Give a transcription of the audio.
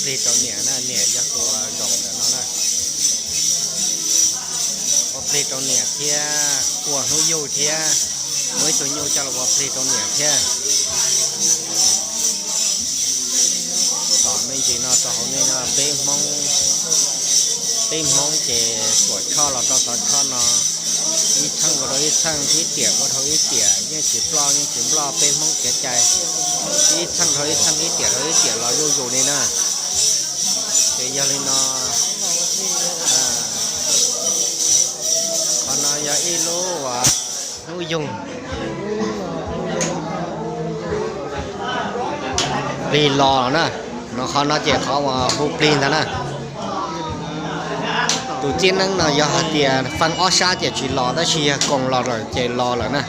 Plig rau niam na, niam yog tus zaum ntawm no na. Ua plig rau niam thiab ua hnub yug thiab, muaj ib tug nyuj coj los ua plig rau niam thiab. Tom me ntsis no rau hauv nej no, peb Hmoob, peb Hmoob ces tuam tshoj los rau xov tshoj no, ib txheej ua rau ib txheej, ib tiam ua rau ib tiam, yeej tsis ploj yeej tsis nploj peb Hmoob kev cai, ib txheej rau ib txheej, ib tiam rau ib tiam los zuj zus li na. Ces yog li no, qhov no yog ib lub hnub yug plig los na. No qhov no ces qhov uas hu plig ntag na. Tus txiab neeb no yog hais tias fee ob sab ces tsis los, tab sis yog koos los lawm ces los lawm na.